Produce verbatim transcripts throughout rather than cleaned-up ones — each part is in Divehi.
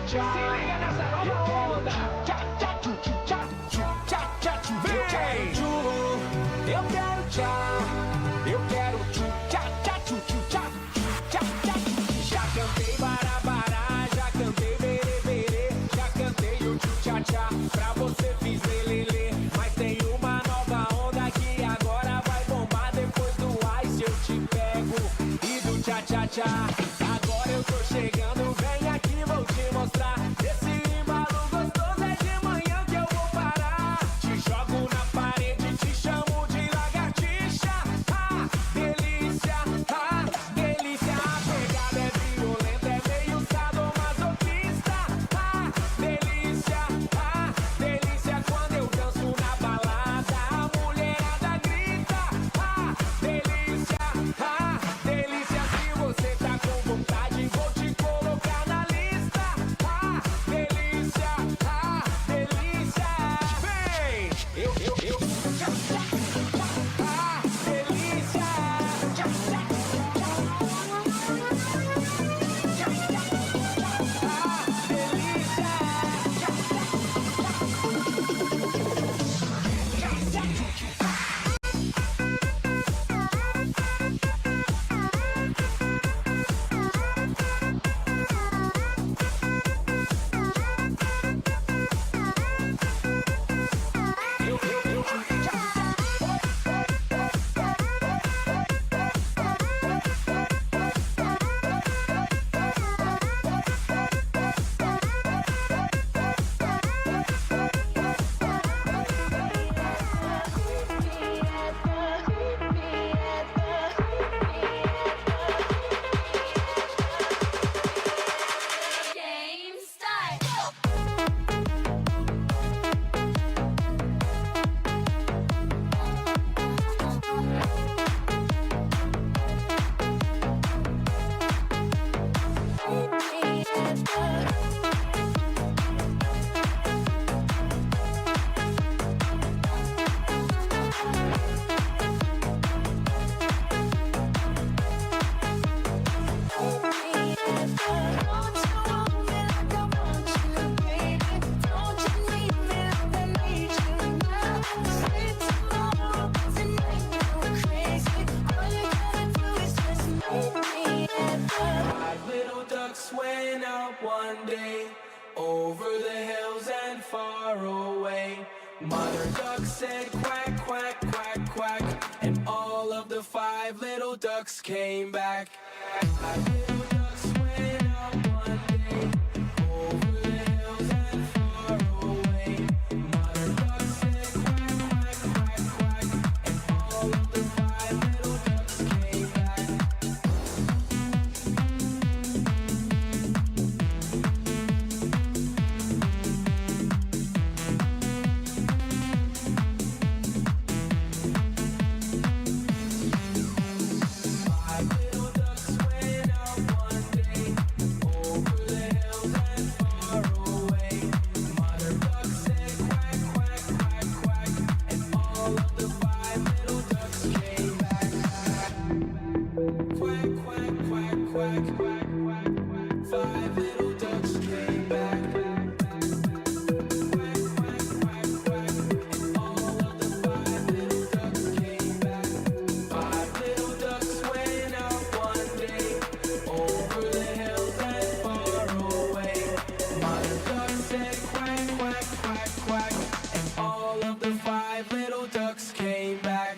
Vem! Eu quero tchá, eu quero tchu, tchá, tchá, tchu, tchu, tchá, tchu, tchá, tchá, tchu. Já cantei barabará, já cantei berê-berê, já cantei o tchu-tchá-tchá, pra você fiz lelele. Mas tem uma nova onda que agora vai bombar depois do ai se eu te pego e do tchá-tchá-tchá. Agora eu tô chegando, vem aqui, vou te mostrar. Esse embalo gostoso é de manhã que eu vou parar. Te jogo na parede, te chamo de lagartixa. Ah, delícia, ah, delícia. A pegada é violenta, é meio sadomasoquista. Ah, delícia, ah, delícia. Quando eu danço na balada, a mulherada grita. Ah, delícia, ah, delícia, se você tá com vontade, vou te colocar na lista. Ah, delícia, ah, delícia. Vem! Eu, eu, eu. Ah, delícia. Ah, delícia. Five little ducks went out one day over the hills and far away. Mother duck said, "Quack, quack, quack, quack," and all of the five little ducks came back. Five little ducks went out one day over the hills and far away. Mother duck said, "Quack, quack, quack, quack," and all of the five little ducks came back. Five little ducks went out one day over the hills and far away. Mother duck said, "Quack, quack, quack, quack," and all of the five little ducks came back. Quack, quack, quack, quack, quack, quack, quack. Five little ducks came back. Quack, quack, quack, quack, and all of the five little ducks came back. Five little ducks went out one day over the hills and far away. Mother duck said, "Quack, quack, quack, quack," and all of the five little ducks came back.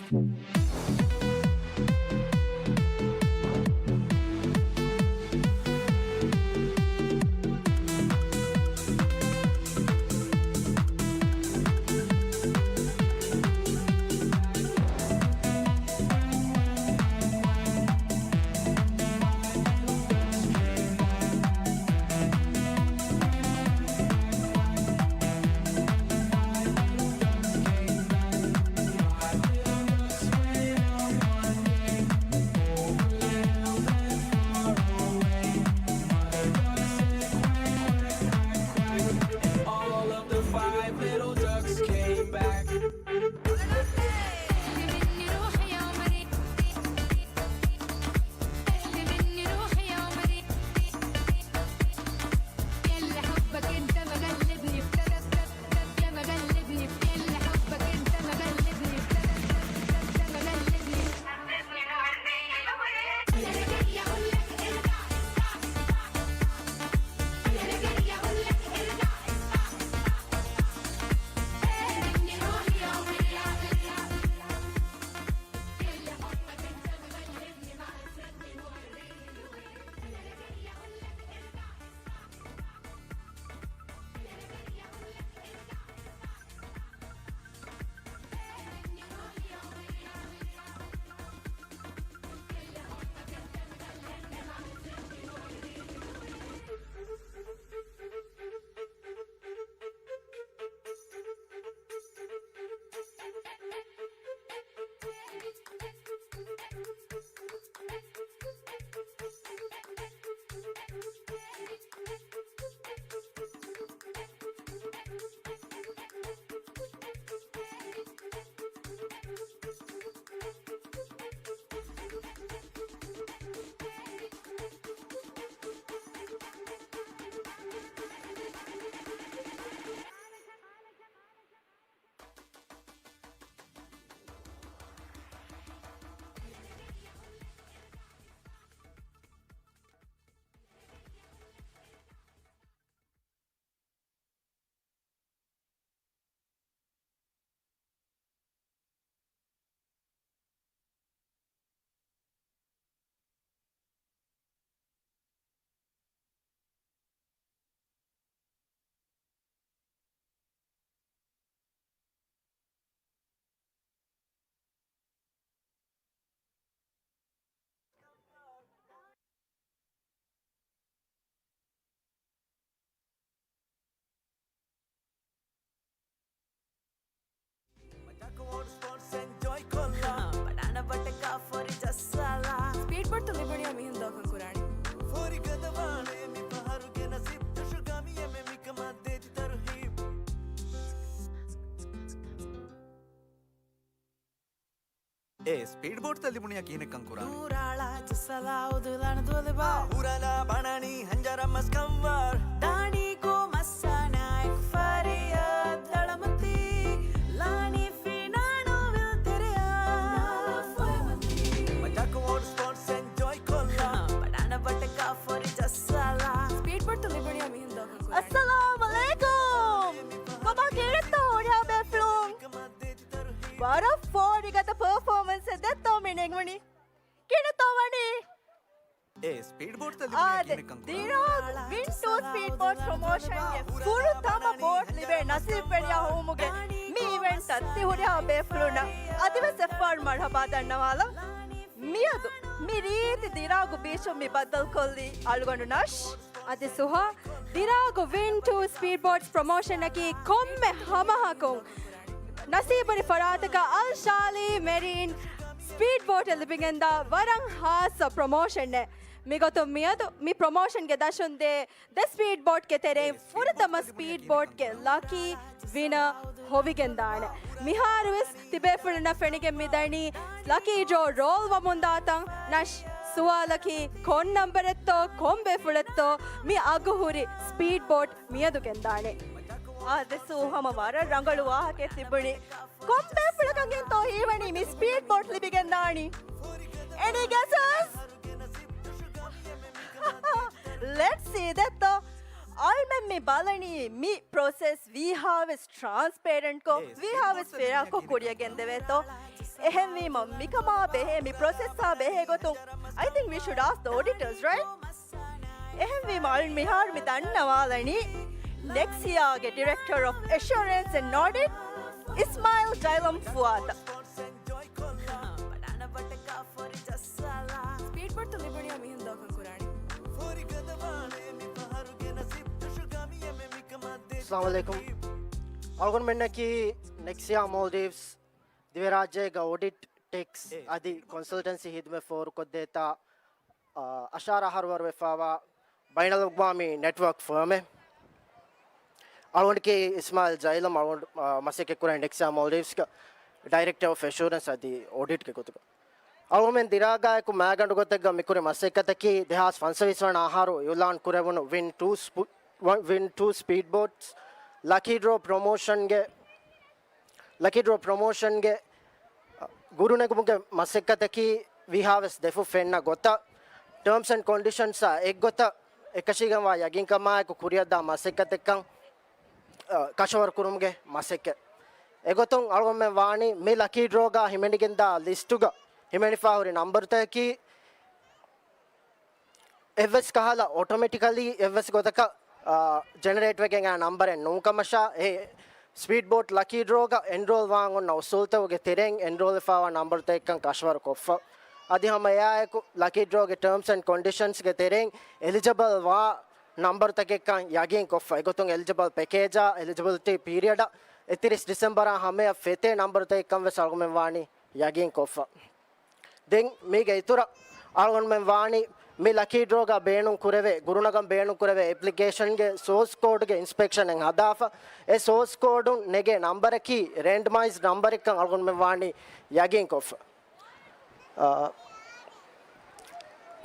ސްޕީޑް ބޯޓްތައް ލިބުނީ މިހެން ދޯކަން ކުރާނީ. ފޯރިގަދަވާނެ މި ފަހަރުގެ ނަސީބު ދުށު ގަމިއެމެ މިކަމަށް ދޭތި ތަރުހީބު. އޭ ސްޕީޑް ބޯޓްތައް ލިބުނީ ކިހިނެއްކަން ކުރާނީ. ދޫރާޅާ ޖައްސާލާ އުދުލާނެ ދުވަލެބާ. ހުރާލާ ބަނާނީ ހަންޖަރަ މަސް ކަންވާރު. ދާނީ ކޯ މައްސާނާއެކު ފަރިޔާ ދަޅަމަތީ. ލާނީ ފިނާނޯ ވިލް ތެރެޔާ. މަޖާކު ވޯޓް ސްޕޯޓްސް އެންޖޯއި ކޮށްލާ. ބަނާނާ ބަޓަކާ ފޯރި ޖައްސާލާ. ސްޕީޑް ބޯޓްތައް ލިބުނީ މިހެން ދޯކަން ކުރާނީ. އައްސަލާމް އަލައިކުމް. ކޮބާ ކީރެއްތޯ ހުރިހާ ބޭފުޅުން؟ ވަރަށް ފޯރިގަދަ ޕަރފޯމަންސެއް ދެއްތޯ މި ނެގުނީ. ކިހިނެއްތޯ ވަނީ؟ އޭ ސްޕީޑް ބޯޓްތައް ލިބުނީ އާދެ، ކިހިނެއްކަން ކުރާނީ. ދިރާގު ވިން ޓޫ ސްޕީޑް ބޯޓް ޕްރޮމޯޝަންގެ ފުރަތަމަ ބޯޓް ލިބޭ ނަސީބުވެރިޔާ ހޮވުމުގެ މި އިވެންޓަށް ތި ހުރިހާ ބޭފުޅުންނަށް އަދިވެސް އެއްފަހަރު މަރުހަބާ ދަންނަވާލަން. މިއަދު މި ރީތި ދިރާގު ބީޗުން މި ބައްދަލުކޮށްލީ އަޅުގަނޑު ނަޝް. އަދި ސުހާ، ދިރާގު ވިން ޓޫ ސްޕީޑް ބޯޓްސް ޕްރޮމޯޝަނަކީ ކޮންމެ ހަމަހަކުން ނަސީބުވެރި ފަރާތަކަށް އަލް ޝާލީ މެރީން ސްޕީޑް ބޯޓެއް ލިބިގެންދާ ވަރަށް ހާއްސަ ޕްރޮމޯޝަނެއް. މިގޮތުން މިއަދު މި ޕްރޮމޯޝަންގެ ދަށުން ދޭ ދެ ސްޕީޑް ބޯޓްގެ ތެރެއިން ފުރަތަމަ ސްޕީޑް ބޯޓްގެ ލަކީ ވިނަރ ހޮވިގެންދާނެ. މިހާރުވެސް ތިބޭފުޅުންނަށް ފެނިގެން މިދަނީ ލަކީ ޑްރޯ ރޯލް ވަމުންދާތަން. ނަޝް، ސުވާލަކީ ކޮން ނަންބަރެއްތޯ ކޮން ބޭފުޅެއްތޯ މި އަގުހުރި ސްޕީޑް ބޯޓް މިއަދު ގެންދާނެ؟ އާދެ ސޫ، ހަމަ ވަރަށް ރަނގަޅު ވާހަކައެއް ތިބުނީ. ކޮން ބޭފުޅަކަށް އެންތޯ ހީވަނީ މި ސްޕީޑް ބޯޓް ލިބިގެންދާނީ؟ އެނީ ގެސަސް؟ ލެޓްސް ސީ ދެއްތޯ. އަޅުމެން މި ބަލަނީ މި ޕްރޮސެސް ވީހާވެސް ޓްރާންސްޕޭރެންޓްކޮށް، ވީހާވެސް ފެއާކޮށް ކުރިއަށް ގެންދެވޭތޯ. އެހެންވީމަ މިކަމާ ބެހޭ، މި ޕްރޮސެސްއާ ބެހޭ ގޮތުން، I think we should ask the auditors, right? އެހެންވީމަ އަޅުން މިހާރު މި ދަންނަވާލަނީ ނެކްސިއާގެ ޑިރެކްޓަރ އޮފް އެޝުއަރެންސް އެންޑް އޮޑިޓް އިސްމާއިލް ޖައިލަމް ފުވާތަށް. ސްޕީޑް ބޯޓްތައް ލިބުނީ މިހެން ދޯކަން ކުރާނީ. އައްސަލާމު ޢަލައިކުމް. އަޅުގަނޑުމެންނަކީ ނެކްސިއާ މޯލްޑިވްސް ދިވެރާއްޖޭގަ އޮޑިޓް، ޓެކްސް އަދި ކޮންސަލްޓެންސީ ހިދުމަތް ފޯރުކޮށްދޭތާ، އާ، އަށާރަ އަހަރުވަރު ވެފާވާ ބައިނަލްއަގްވާމީ ނެޓްވަރކް ފާމެއް. އަޅުގަނޑަކީ އިސްމާއިލް ޖައިލަމް، އަޅުގަނޑު، އާ، މަސައްކަތް ކުރަނީ ނެކްސިއާ މޯލްޑިވްސްގަ ޑައިރެކްޓަރ އޮފް އެޝުއަރެންސް އަދި އޮޑިޓްގެ ގޮތުގަ. އަޅުގަނޑުމެން ދިރާގާއެކު މައިގަނޑު ގޮތެއްގަ މިކުރި މަސައްކަތަކީ ދެހާސް ފަންސަވީސް ވަނަ އަހަރު އިއުލާން ކުރެވުނު ވިން ޓޫ ސްޕު-، ވިން ޓޫ ސްޕީޑް ބޯޓްސް ލަކީ ޑްރޯ ޕްރޮމޯޝަންގެ، ލަކީ ޑްރޯ ޕްރޮމޯޝަންގެ ގުރުނެގުމުގެ މަސައްކަތަކީ ވީހާވެސް ދެފުށް ފެންނަ ގޮތަށް، ޓާމްސް އެންޑް ކޮންޑިޝަންސްއާ އެއްގޮތަށް އެކަށީގެންވާ ޔަގީންކަމާއެކު ކުރިއަށްދާ މަސައްކަތެއްކަން، އަ، ކަށަވަރު ކުރުމުގެ މަސައްކަތް. އެގޮތުން އަޅުގަނޑުމެން ވާނީ މި ލަކީ ޑްރޯގަ ހިމެނިގެންދާ ލިސްޓުގަ ހިމެނިފާ ހުރި ނަންބަރުތަކަކީ، އެއްވެސް ކަހަލަ އޮޓޮމެޓިކަލީ އެއްވެސް ގޮތަކަށް، އާ، ޖެނެރޭޓް ވެގެން އާ ނަންބަރެއް ނޫންކަމަށާ، އެ ސްޕީޑް ބޯޓް ލަކީ ޑްރޯގަ އެންރޯލް ވާން އޮންނަ އުސޫލްތަކުގެ ތެރެއިން އެންރޯލް ވެފާވާ ނަންބަރުތަކެއްކަން ކަށަވަރު ކޮށްފަ. އަދި ހަމަ އެއާއެކު ލަކީ ޑްރޯގެ ޓާމްސް އެންޑް ކޮންޑިޝަންސްގެ ތެރެއިން އެލިޖަބަލް ވާ ނަންބަރުތަކެއްކަން ޔަގީން ކޮށްފަ. އެގޮތުން އެލިޖަބަލް ޕެކޭޖާ އެލިޖަބިލިޓީ ޕީރިއަޑަށް އެއްތިރީސް ޑިސެމްބަރާ ހަމަޔަށް ފެތޭ ނަންބަރުތަކެއްކަން ވެސް އަޅުގަނޑުމެން ވާނީ ޔަގީން ކޮށްފަ. ދެން މީގެ އިތުރަށް އަޅުގަނޑުމެން ވާނީ މި ލަކީ ޑްރޯގަ ބޭނުން ކުރެވޭ، ގުރުނަގަން ބޭނުން ކުރެވޭ އެޕްލިކޭޝަންގެ ސޯސް ކޯޑްގެ އިންސްޕެކްޝަނެއް ހަދާފަ، އެ ސޯސް ކޯޑުން ނެގޭ ނަންބަރަކީ ރޭންޑަމައިޒް ނަންބަރެއްކަން އަޅުގަނޑުމެން ވާނީ ޔަގީން ކޮށްފަ. އާ،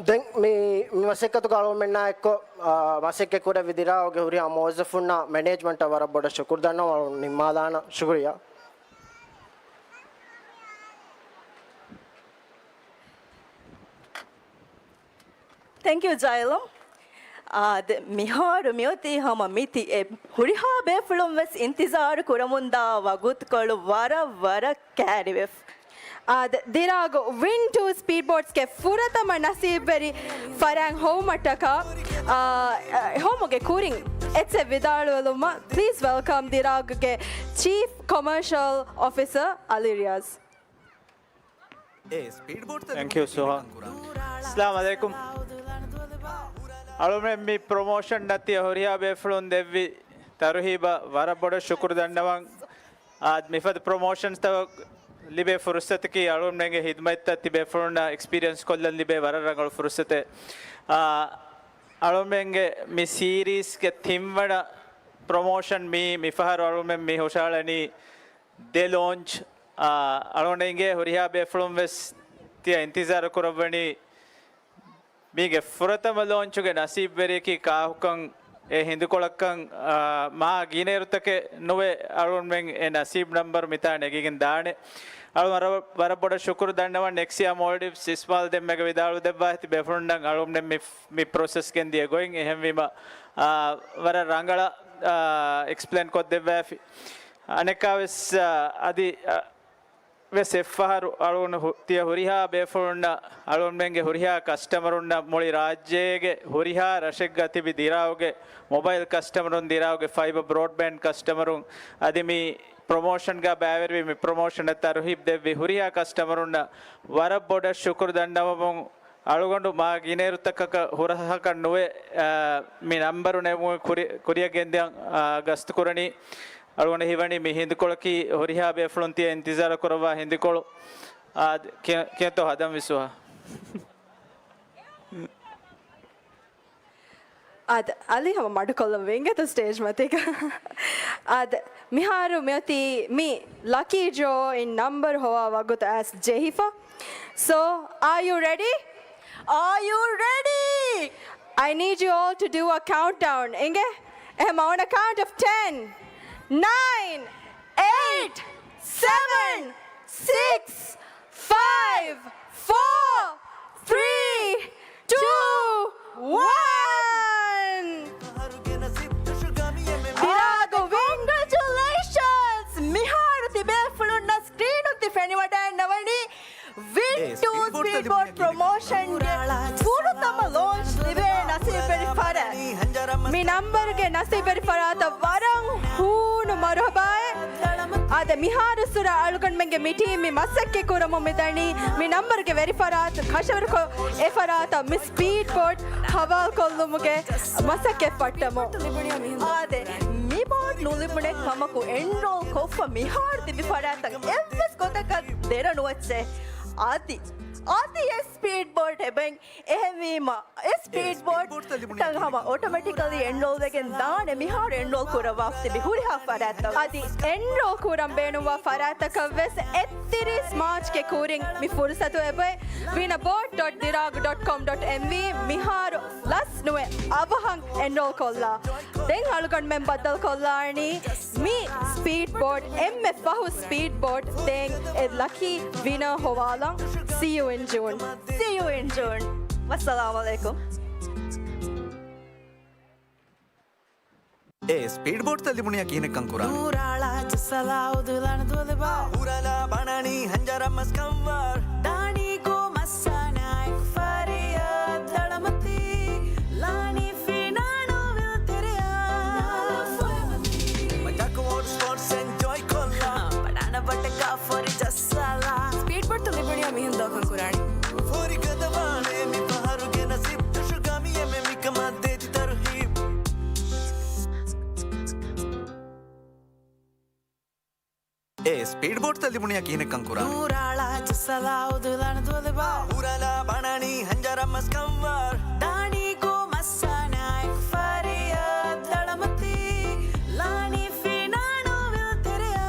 ދެން މި، މި މަސައްކަތުގަ އަޅުގަނޑުމެންނާ އެއްކޮށް، އާ، މަސައްކަތް ކުރެއްވި ދިރާގުގެ ހުރިހާ މުވައްޒަފުންނަށް މެނޭޖްމަންޓަށް ވަރަށް ބޮޑަށް ޝުކުރު ދަންނަވަން ނިންމާލާނަން. ޝުކުރިއްޔާ. ތެންކް ޔޫ ޖައިލަމް. އާދެ، މިހާރު މިއޮތީ ހަމަ މިތި އެ ހުރިހާ ބޭފުޅުން ވެސް އިންތިޒާރު ކުރަމުންދާ ވަގުތުކޮޅު ވަރަށް ވަރަށް ކައިރިވެފަ. އާދެ، ދިރާގު ވިން ޓޫ ސްޕީޑް ބޯޓްސްގެ ފުރަތަމަ ނަސީބުވެރި ފަރާން ހޮވުމަށްޓަކާ، އާ، އާ، ހޮވުމުގެ ކުރިން އެއްޗެއް ވިދާޅުވެލުމަށް، ޕްލީޒް ވެލްކަމް ދިރާގުގެ ޗީފް ކޮމާޝަލް އޮފިސަރ އަލީ ރިޔާޒް. ތެންކް ޔޫ ސުހާ. އައްސަލާމު ޢަލައިކުމް. އަޅުމެން މި ޕްރޮމޯޝަން ނަތިއަށް ހުރިހާ ބޭފުޅުން ދެއްވި ތަރުހީބަށް ވަރަށް ބޮޑަށް ޝުކުރު ދަންނަވަން. އާދެ، މިފަދަ ޕްރޮމޯޝަންސްތަކަށް ލިބޭ ފުރުސަތަކީ އަޅުގަނޑުމެންގެ ހިދުމަތްތައް ތިބޭފުޅުންނަށް އެކްސްޕީރިއަންސް ކޮށްލަން ލިބޭ ވަރަށް ރަނގަޅު ފުރުސަތެއް. އާ، އަޅުގަނޑުމެންގެ މި ސީރީޒްގެ ތިންވަނަ ޕްރޮމޯޝަން މީ، މިފަހަރު އަޅުގަނޑުމެން މި ހުށަހަޅަނީ ދެ ލޯންޗް. އާ، އަޅުގަނޑަށް އިނގޭ ހުރިހާ ބޭފުޅުން ވެސް ތިޔަ އިންތިޒާރު ކުރައްވަނީ މީގެ ފުރަތަމަ ލޯންޗުގެ ނަސީބުވެރިޔަކީ ކާކުކަން އެ ހިނދުކޮޅަކަށް، އާ، މާ ގިނައިރުތަކެއް ނުވެ އަޅުގަނޑުމެން އެ ނަސީބު ނަންބަރު މިތާ ނެގިގެން ދާނެ. އަޅު ވަރަށް، ވަރަށް ބޮޑަށް ޝުކުރު ދަންނަވަން ނެކްސިޔާ މޯލްޑިވްސް އިސްމާލް ދެންމެގަ ވިދާޅު ދެއްވާ ތި ބޭފުޅުންނަށް އަޅުގަނޑުމެން މި، މި ޕްރޮސެސް ގެންދިޔަ ގޮތް. އެހެންވީމަ، އާ، ވަރަށް ރަނގަޅަށް، އާ، އެކްސްޕްލެއިން ކޮށްދެއްވާފި. އަނެއްކާވެސް، އާ، އަދި، އާ، ވެސް އެއްފަހަރު އަޅުގަނޑު ހު-، ތިޔަ ހުރިހާ ބޭފުޅުންނަށް، އަޅުގަނޑުމެންގެ ހުރިހާ ކަސްޓަމަރުންނަށް މުޅި ރާއްޖޭގެ ހުރިހާ ރަށެއްގަ ތިބި ދިރާގުގެ މޮބައިލް ކަސްޓަމަރުން، ދިރާގުގެ ފައިބަ ބްރޯޑްބޭންޑް ކަސްޓަމަރުން އަދި މި ޕްރޮމޯޝަންގަ ބައިވެރިވި މި ޕްރޮމޯޝަނަށް ތަރުހީބް ދެއްވި ހުރިހާ ކަސްޓަމަރުންނަށް ވަރަށް ބޮޑަށް ޝުކުރު ދަންނަވަމުން، އަޅުގަނޑު މާ ގިނައިރުތަކަކަށް ހުރަހަކަށް ނުވެ، އާ، މި ނަންބަރު ނެމުމުގެ ކުރި-، ކުރިއަށް ގެންދިޔަން، އާ، ގަސްތު ކުރަނީ. އަޅުގަނޑަށް ހީވަނީ މި ހިނދުކޮޅަކީ ހުރިހާ ބޭފުޅުން ތިޔަ އިންތިޒާރު ކުރައްވާ ހިނދުކޮޅު. އާ، ކި-، ކިޔަންތޯ ހަދަން ވިސްވާ. އާދެ، އަލީ ހަމަ މަޑުކޮށްލަމު އިނގޭތޯ ސްޓޭޖް މަތީގަ. އާދެ، މިހާރު މިއޮތީ މި ލަކީ ޑްރޯ އިން ނަންބަރު ހޮވާ ވަގުތު އައިސް ޖެހިފަ. So, are you ready? Are you ready? I need you all to do a countdown. އިނގޭ؟ އެހެމަ, on a count of ten, nine, eight, seven, six, five, four, three, two, one. ދިރާގު ވިން. ކޮންގްރެޗުލޭޝަންސް! މިހާރު ތިބޭފުޅުންނަށް ސްކްރީނުން ތި ފެނިވަޑައިގަންނަވަނީ ވިން ޓޫ ސްޕީޑް ބޯޓް ޕްރޮމޯޝަންގެ ފުރަތަމަ ލޯންޗް ލިބޭ ނަސީބުވެރި ފަރާތް. މި ނަންބަރުގެ ނަސީބުވެރި ފަރާތަށް ވަރަށް ހޫނު މަރުހަބާއެއް. އާދެ، މިހާރު ސުރަ އަޅުގަނޑުމެންގެ މި ޓީމް މި މަސައްކަތް ކުރަމުން މިދަނީ މި ނަންބަރުގެ ވެރި ފަރާތް ކަށަވަރުކޮށް، އެ ފަރާތަށް މި ސްޕީޑް ބޯޓް ހަވާލުކޮށްލުމުގެ މަސައްކަތް ފައްޓަމުން. އާދެ، މި ބޯޓް ނުލިބުނެ ކަމަކު އެންރޯލް ކޮށްފަ މިހާރު ތިބި ފަރާތްތައް އެއްވެސް ގޮތަކަށް ދެރަ ނުވައްޗޭ. އަދި، އަދި އެ ސްޕީޑް ބޯޓް އެބައިން. އެހެންވީމަ، އެ ސްޕީޑް ބޯޓްތައް ހަމަ އޮޓޮމެޓިކަލީ އެންރޯލް ވެގެން ދާނެ މިހާރު އެންރޯލް ކުރައްވާފަ ތިބި ހުރިހާ ފަރާތްތައް. އަދި އެންރޯލް ކުރަން ބޭނުންވާ ފަރާތްތަކަށް ވެސް އެއްތިރީސް މާޗްގެ ކުރިން މި ފުރުސަތު އެބައޮތް. ވީނަ ބޯޓް ޑޮޓް ދިރާގު ޑޮޓް ކޮމް ޑޮޓް އެމްވީ މިހާރު ލަސް ނުވެ އަވަހަށް އެންރޯލް ކޮށްލާ. ދެން އަޅުގަނޑުމެން ބައްދަލުކޮށްލާނީ މި ސްޕީޑް ބޯޓް އެންމެ ފަހު ސްޕީޑް ބޯޓް ދޭން އެ ލަކީ ވިނަރ ހޮވާލަން. See you in June. See you in June. ވައްސަލާމު ޢަލައިކުމް. އެ ސްޕީޑް ބޯޓްތައް ލިބުނިޔާ ކިހިނެއްކަން ކުރާނީ؟ ނޫރާޅާ ޖައްސަލާ އުދުލަން ދުލިބާ. ހުރަލާ ބަނަނީ ހަންޖަރަ މަސް ކަންވާ. ދާނީ ކޯ މައްސާނާއެކު ފަރިޔާ ދަޅަމަތީ. ލާނީ ފީނާނޯ ވިލް ތެރެޔާ. މަޖާކު ވޯޓް ސްޕޯޓްސް އެންޖޯއި ކޮށްލާ. ބަނާނަ ބަޓަކާ ފޮރި ޖައްސާލާ. ސްޕީޑް ބޯޓްތައް ލިބުނިޔާ މިހެން ދޯކަން ކުރާނީ. ފޯރި ގަދަވާނޭ މި ފަހަރުގެ ނަސީބް ދުށު ގަމިޔަމެ މިކަމަށް ދޭތި ތަރުހީބް. އެ ސްޕީޑް ބޯޓްތައް ލިބުނިޔާ ކިހިނެއްކަން ކުރާނީ؟ ނޫރާޅާ ޖައްސަލާ އުދުލަން ދުލިބާ. ހުރަލާ ބަނަނީ ހަންޖަރަ މަސް ކަންވާ. ދާނީ ކޯ މައްސާނާއެކު ފަރިޔާ ދަޅަމަތީ. ލާނީ ފީނާނޯ ވިލް ތެރެޔާ.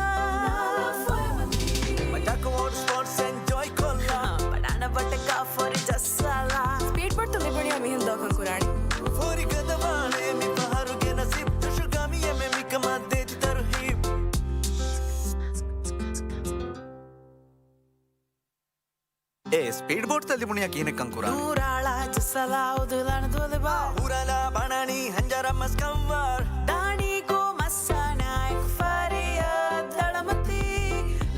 މަޖާކު ވޯޓް ސްޕޯޓްސް އެންޖޯއި ކޮށްލާ. ބަނާނަ ބަޓަކާ ފޮރި ޖައްސާލާ. ސްޕީޑް ބޯޓްތައް ލިބުނިޔާ މިހެން ދޯކަން ކުރާނީ. ފޯރި ގަދަވާނޭ މި ފަހަރުގެ ނަސީބް ދުށު ގަމިޔަމެ މިކަމަށް ދޭތި ތަރުހީބް. އެ ސްޕީޑް ބޯޓްތައް ލިބުނިޔާ ކިހިނެއްކަން ކުރާނީ؟ ނޫރާޅާ ޖައްސަލާ އުދުލަން ދުލިބާ. ހުރަލާ ބަނަނީ ހަންޖަރަ މަސް ކަންވާ. ދާނީ ކޯ މައްސާނާއެކު ފަރިޔާ ދަޅަމަތީ.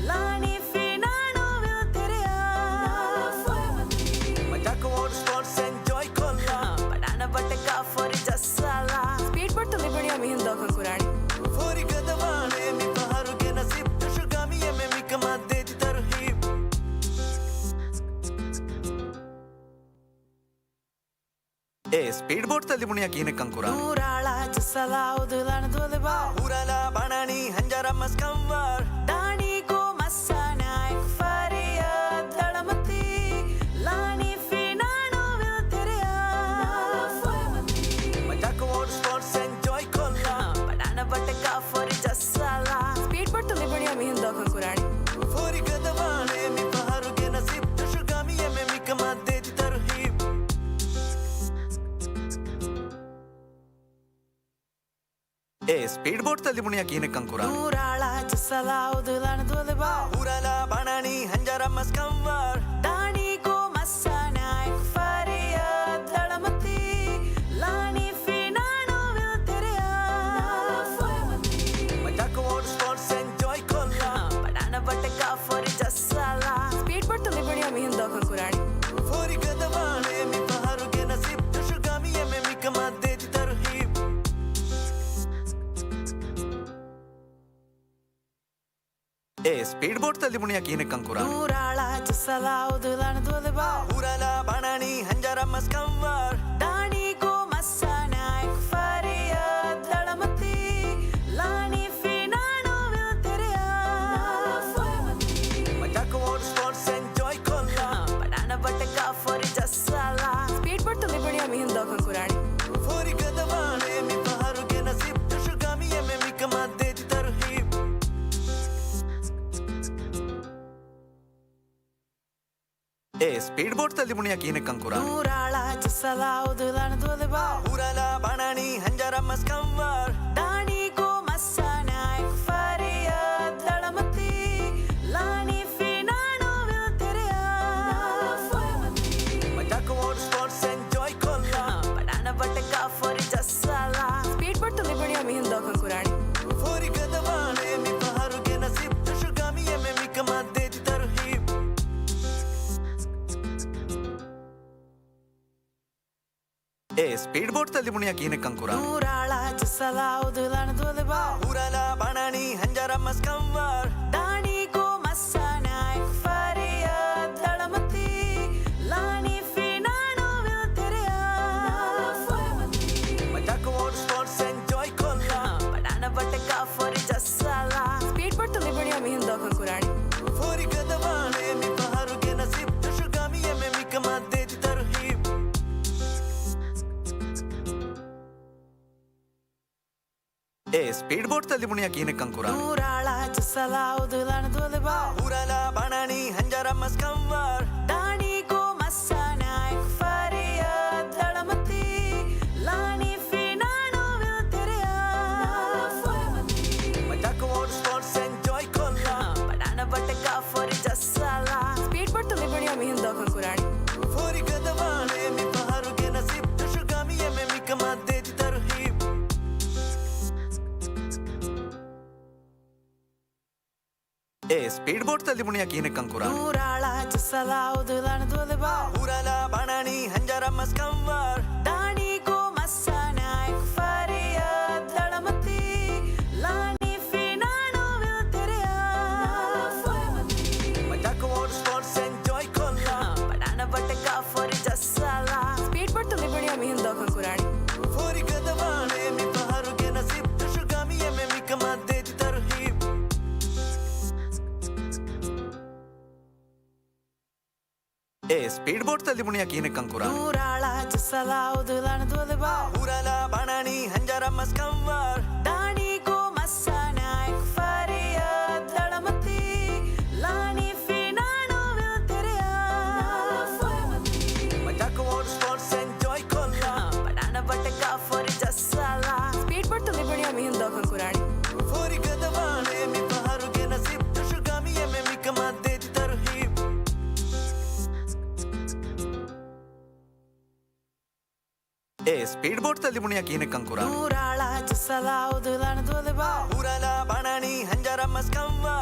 ލާނީ ފީނާނޯ ވިލް ތެރެޔާ. މަޖާކު ވޯޓް ސްޕޯޓްސް އެންޖޯއި ކޮށްލާ. ބަނާނަ ބަޓަކާ ފޮރި ޖައްސާލާ. ސްޕީޑް ބޯޓްތައް ލިބުނިޔާ މިހެން ދޯކަން ކުރާނީ. ފޯރި ގަދަވާނޭ މި ފަހަރުގެ ނަސީބް ދުށު ގަމިޔަމެ މިކަމަށް ދޭތި ތަރުހީބް. އެ ސްޕީޑް ބޯޓްތައް ލިބުނިޔާ ކިހިނެއްކަން ކުރާނީ؟ ނޫރާޅާ ޖައްސަލާ އުދުލަން ދުލިބާ. ހުރަލާ ބަނަނީ ހަންޖަރަ މަސް ކަންވާ. ދާނީ ކޯ މައްސާނާއެކު އޭ ސްޕީޑް ބޯޓްތައް ލިބުނީ ކިހިނެއްކަން ކުރާނީ؟ ނޫރާޅާ ޖުއްސަލާ އުދުލާން ދުލިބާ. ހުރާލާ ބަނާނީ ހަންޖަރަ މަސް ކަންވާ. ދާނީ ކޯ މައްސާނާއެކު ފާރިޔާ ދަޅަމަތީ. ލާނީ ފީނާނޯ ވިލް ތެރެޔާ ފޮއެމަތީ. މަޖާކޮ ވޯޑް ސްޕޯޓްސް އެންޖޯއި ކޮށްލާ. ބަނާނަ ބަޓަކާ ފޮރި ޖައްސާލާ. ސްޕީޑް ބޯޓްތައް ލިބުނީ މިހެން ދޯކަން ކުރާނީ. ފޯރި ގަދަވާނޭ މި ފަހަރުގެ ނަސީބް. ދުށު ގަމިޔަމެ މިކަމާ ދޭތި ތަރުހީބް. އޭ ސްޕީޑް ބޯޓްތައް ލިބުނީ ކިހިނެއްކަން ކުރާނީ؟ ނޫރާޅާ ޖުއްސަލާ އުދުލާން ދުލިބާ. ހުރާލާ ބަނާނީ ހަންޖަރަ މަސް ކަންވާ. ދާނީ ކޯ މައްސާނާއެކު ފާރިޔާ ދަޅަމަތީ. ލާނީ ފީނާނޯ ވިލް ތެރެޔާ ފޮއެމަތީ. މަޖާކޮ ވޯޑް ސްޕޯޓްސް އެންޖޯއި ކޮށްލާ. ބަނާނަ ބަޓަކާ ފޮރި ޖައްސާލާ. ސްޕީޑް ބޯޓްތައް ލިބުނީ މިހެން ދޯކަން ކުރާނީ. ފޯރި ގަދަވާނޭ މި ފަހަރުގެ ނަސީބް. ދުށު ގަމިޔަމެ މިކަމާ ދޭތި ތަރުހީބް. އޭ ސްޕީޑް ބޯޓްތައް ލިބުނީ ކިހިނެއްކަން ކުރާނީ؟ ނޫރާޅާ ޖުއްސަލާ އުދުލާން ދުލިބާ. ހުރާލާ ބަނާނީ ހަންޖަރަ މަސް ކަންވާ. ދާނީ ކޯ މައްސާނާއެކު ފާރިޔާ ދަޅަމަތީ. ލާނީ ފީނާނޯ ވިލް ތެރެޔާ ފޮއެމަތީ. މަޖާކޮ ވޯޑް ސްޕޯޓްސް އެންޖޯއި ކޮށްލާ. ބަނާނަ ބަޓަކާ ފޮރި ޖައްސާލާ. ސްޕީޑް ބޯޓްތައް ލިބުނީ މިހެން ދޯކަން ކުރާނީ. ފޯރި ގަދަވާނޭ މި ފަހަރުގެ ނަސީބް. ދުށު ގަމިޔަމެ މިކަމާ ދޭތި ތަރުހީބް. އޭ ސްޕީޑް ބޯޓްތައް ލިބުނީ ކިހިނެއްކަން ކުރާނީ؟ ނޫރާޅާ ޖުއްސަލާ އުދުލާން ދުލިބާ. ހުރާލާ ބަނާނީ ހަންޖަރަ މަސް ކަންވާ. ދާނީ ކޯ މައްސާނާއެކު ފާރިޔާ ދަޅަމަތީ. ލާނީ ފީނާނޯ ވިލް ތެރެޔާ ފޮއެމަތީ. މަޖާކޮ ވޯޑް ސްޕޯޓްސް އެންޖޯއި ކޮށްލާ. ބަނާނަ ބަޓަކާ ފޮރި ޖައްސާލާ. ސްޕީޑް ބޯޓްތައް ލިބުނީ މިހެން ދޯކަން ކުރާނީ. ފޯރި ގަދަވާނޭ މި ފަހަރުގެ ނަސީބް. ދުށު ގަމިޔަމެ މިކަމާ ދޭތި ތަރުހީބް. އޭ ސްޕީޑް ބޯޓްތައް ލިބުނީ ކިހިނެއްކަން ކުރާނީ؟ ނޫރާޅާ ޖުއްސަލާ އުދުލާން ދުލިބާ. ހުރާލާ ބަނާނީ ހަންޖަރަ މަސް ކަންވާ. ދާނީ ކޯ މައްސާނާއެކު ފާރިޔާ ދަޅަމަތީ. ލާނީ ފީނާނޯ ވިލް ތެރެޔާ ފޮއެމަތީ. މަޖާކޮ ވޯޑް ސްޕޯޓްސް އެންޖޯއި ކޮށްލާ. ބަނާނަ ބަޓަކާ ފޮރި ޖައްސާލާ. ސްޕީޑް ބޯޓްތައް ލިބުނީ މިހެން ދޯކަން ކުރާނީ. ފޯރި ގަދަވާނޭ މި ފަހަރުގެ ނަސީބް. ދުށު ގަމިޔަމެ މިކަމާ ދޭތި ތަރުހީބް. އޭ ސްޕީޑް ބޯޓްތައް ލިބުނީ ކިހިނެއްކަން ކުރާނީ؟ ނޫރާޅާ ޖުއްސަލާ އުދުލާން ދުލިބާ. ހުރާލާ ބަނާނީ ހަންޖަރަ މަސް ކަންވާ. ދާނީ ކޯ މައްސާނާއެކު ފާރިޔާ ދަޅަމަތީ. ލާނީ ފީނާނޯ ވިލް ތެރެޔާ ފޮއެމަތީ. މަޖާކޮ ވޯޑް ސްޕޯޓްސް އެންޖޯއި ކޮށްލާ. ބަނާނަ ބަޓަކާ ފޮރި ޖައްސާލާ. ސްޕީޑް ބޯޓްތައް ލިބުނީ މިހެން ދޯކަން ކުރާނީ. ފޯރި ގަދަވާނޭ މި ފަހަރުގެ ނަސީބް. ދުށު ގަމިޔަމެ މިކަމާ ދޭތި ތަރުހީބް. އޭ ސްޕީޑް ބޯޓްތައް ލިބުނީ ކިހިނެއްކަން ކުރާނީ؟ ނޫރާޅާ ޖުއްސަލާ އުދުލާން ދުލިބާ. ހުރާލާ ބަނާނީ ހަންޖަރަ މަސް ކަންވާ. ދާނީ ކޯ މައްސާނާއެކު ފާރިޔާ ދަޅަމަތީ. ލާނީ ފީނާނޯ ވިލް ތެރެޔާ ފޮއެމަތީ. މަޖާކޮ ވޯޑް ސްޕޯޓްސް އެންޖޯއި ކޮށްލާ. ބަނާނަ ބަޓަކާ ފޮރި ޖައްސާލާ. ސްޕީޑް ބޯޓްތައް ލިބުނީ މިހެން ދޯކަން ކުރާނީ. ފޯރި ގަދަވާނޭ މި ފަހަރުގެ ނަސީބް. ދުށު ގަމިޔަމެ މިކަމާ ދޭތި ތަރުހީބް. އޭ ސްޕީޑް ބޯޓްތައް ލިބުނީ ކިހިނެއްކަން ކުރާނީ؟ ނޫރާޅާ ޖުއްސަލާ އުދުލާން ދުލިބާ. ހުރާލާ ބަނާނީ ހަންޖަރަ މަސް ކަންވާ.